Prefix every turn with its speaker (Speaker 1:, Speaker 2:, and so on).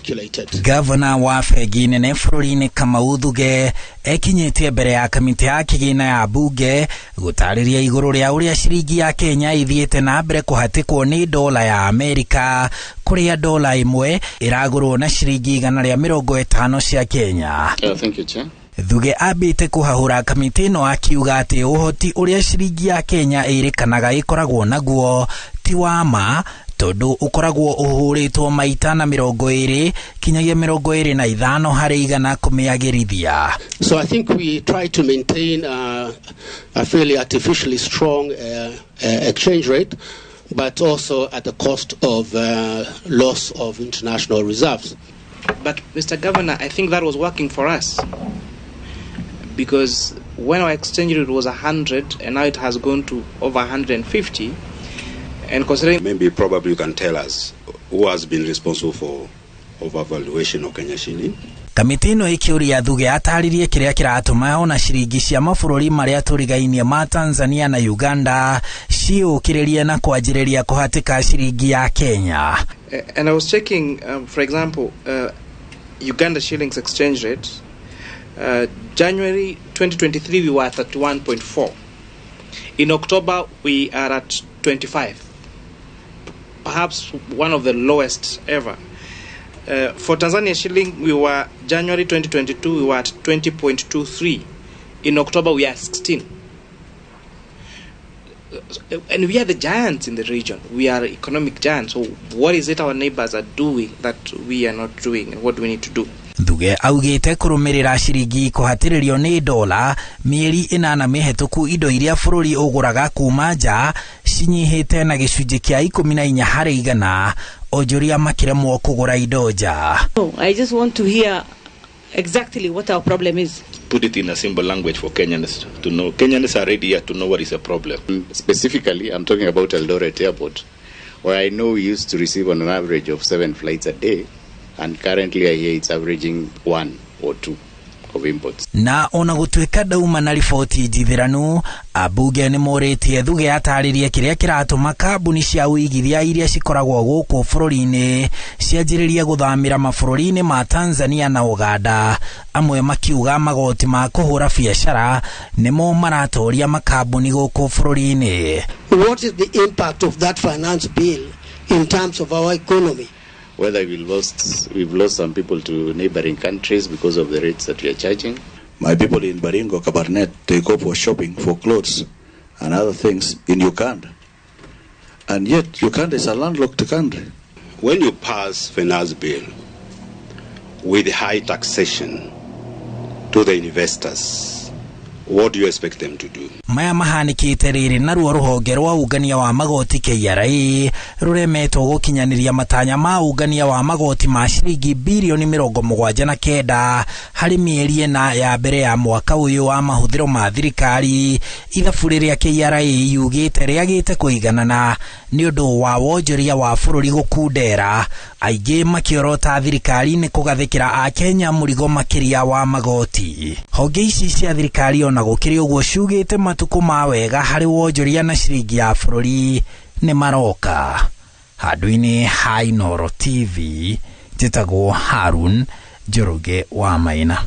Speaker 1: calculated.
Speaker 2: Gavana wa bengi nene bũrũri-inĩ Kamau Thuge ekinyĩtie mbere ya kamĩtĩ ya kĩgĩna ya bunge gũtarĩria igũrũ rĩa ũrĩa ciringi ya Kenya ithiĩte na mbere kũhatĩkwo nĩ dola ya Amerika, kũrĩa dola ĩmwe ĩragũrwo na ciringi 150 cia Kenya.
Speaker 3: Thank you, Chair.
Speaker 2: Thuge ambĩte kũhahũra kamĩtĩ ĩno akiuga atĩ ũhoti ũrĩa ciringi ya Kenya ĩrĩkanaga ĩkoragwo naguo ti wa ma, tondũ ũkoragwo ũhũrĩtwo maita na 20 kinyagia 25 harĩ igana kũmĩagĩrithia.
Speaker 1: So I think we try to maintain a fairly artificially strong exchange rate, but also at the cost of loss of international reserves.
Speaker 4: But, Mr. Governor, I think that was working for us, because when our exchange rate was 100 and now it has gone to over 150, and considering
Speaker 5: Maybe probably you can tell us who has been responsible for overvaluation of Kenya shilling.
Speaker 2: Kamĩtĩ ĩno ĩkĩũria Thuge atarĩrie kĩrĩa kĩratũma ona ciringi cia mabũrũri marĩa tũrigainie ma Tanzania na Uganda ciũkĩrĩrie na kwanjĩrĩria kũhatĩka ciringi ya Kenya.
Speaker 4: And I was checking, for example, Uganda shillings exchange rate. January 2023, we were at 31.4. In October, we are at 25. Perhaps one of the lowest ever. For Tanzania shilling, we were January 2022, we were at 20.23. In October, we are 16. And we are the giants in the region. We are economic giants. So what is it our neighbors are doing that we are not doing, and what do we need to do?
Speaker 2: Thuge augĩte kũrũmĩrĩra ciringi kũhatĩrĩrio nĩ dola mĩeri 8 mĩhetũku, indo iria bũrũri ũgũraga kuma nja cinyihĩte na gĩcunjĩ kĩa 14 harĩ igana, onjoria makĩremwo kũgũra indo nja.
Speaker 6: No, I just want to hear exactly what our problem is.
Speaker 7: Put it in a simple language for Kenyans to know. Kenyans are ready here to know what is a problem.
Speaker 3: Specifically, I'm talking about Eldoret Airport, where I know we used to receive on an average of 7 flights a day, and currently I hear it's averaging 1 or 2 of imports.
Speaker 2: Na ona gũtuĩka ndauma na riboti njithĩranu, ambunge nĩ morĩtie Thuge atarĩrie kĩrĩa kĩratũma kambuni cia ũigithia iria cikoragwo gũkũ bũrũri-inĩ cianjĩrĩrie gũthamĩra mabũrũri-inĩ ma Tanzania na Uganda, amwe makiuga magoti ma kũhũra biacara nĩmo maratoria makambuni gũkũ bũrũri-inĩ.
Speaker 8: What is the impact of that finance bill in terms of our economy?
Speaker 3: Whether we've lost some people to neighboring countries because of the rates that we are charging.
Speaker 9: My people in Baringo, Kabarnet, they go for shopping for clothes and other things in Uganda. And yet Uganda is a landlocked country.
Speaker 5: When you pass finance bill with high taxation to the investors, what do you expect them to do?
Speaker 2: Maya mahanĩkĩte rĩrĩ naruo rũhonge rwa ũngania wa magoti KRA rũremetwo gũkinyanĩria matanya ma ũngania wa magoti ma ciringi birioni 79 harĩ mĩeri 4 ya mbere ya mwaka ũyũ wa mahũthĩro ma thirikari, ithabu rĩrĩa KRA yugĩte rĩagĩte kũiganana nĩ ũndũ wa wonjoria wa bũrũri gũkundera, aingĩ makĩorota thirikari nĩ kũgathĩkĩra akenya mũrigo makĩria wa magoti. Honge ici cia thirikari ona gũkĩrĩ ũguo ciugĩte matukũ ma wega harĩ wonjoria na ciringi ya bũrũri nĩ maroka. Handũ-inĩ ha Inooro TV, njĩtagwo Harun Njoroge wa Maina.